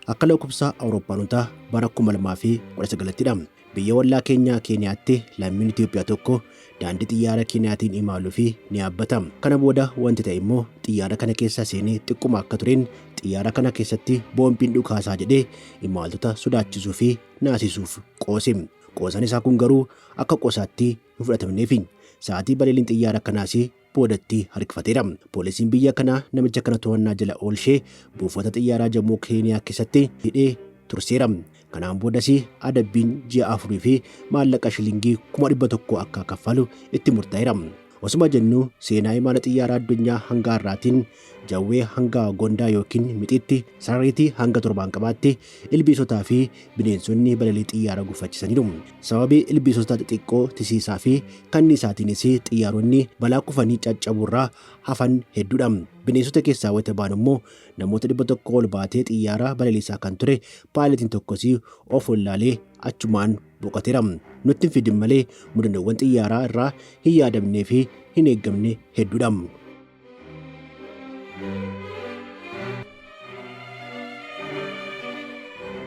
Akka lakkoofsa Awurooppaanotaa bara 2019ttidha. Biyya ollaa keenyaa Keeniyaatti lammiin Itoophiyaa tokko daandii xiyyaara Keeniyaatiin imaaluuf ni yaabbata. Kana booda wanti ta'e immoo xiyyaara kana keessa seenee xiqquma akka tureen xiyyaara kana keessatti boombiin dhukaasaa jedhee imaaltota sodaachisuu fi naasisuuf qoose. Qoosaan isaa kun garuu akka qoosaatti hin fudhatamneefi. Sa'aatii balaliin xiyyaara kanaas boodatti harkifateera. Poolisiin biyya kanaa namicha kana to'annaa jala oolchee buufata xiyyaaraa Jamoo Keeniyaa keessatti hidhee turseera. Kanaan boodas adabbiin ji'a 4 fi maallaqa shilingii 100,000 akka kaffalu itti murtaa'eera. Osuma jennuu seenaa imala xiyyaaraa addunyaa hanga har'aatiin jawwee hanga gondaa yookiin mixiitti, sarariitii hanga torbaanqabaatti ilbiisotaa fi bineensonni balalii xiyyaara gufachiisaniiru. Sababii ilbiisota xixiqqoo tisiisaa fi kanniisaatiinis xiyyaaronni balaa kufanii caccabuurraa hafan hedduudha. Bineensota keessaa wayita ba'an immoo namoota 100 ol baatee xiyyaara balaliisaa kan ture paayiletiin tokkos of wallaalee achumaan boqoteera. Nutti hin fidin malee mudannoowwan xiyyaaraa irraa hin yaadamnee fi hin eeggamne hedduudha.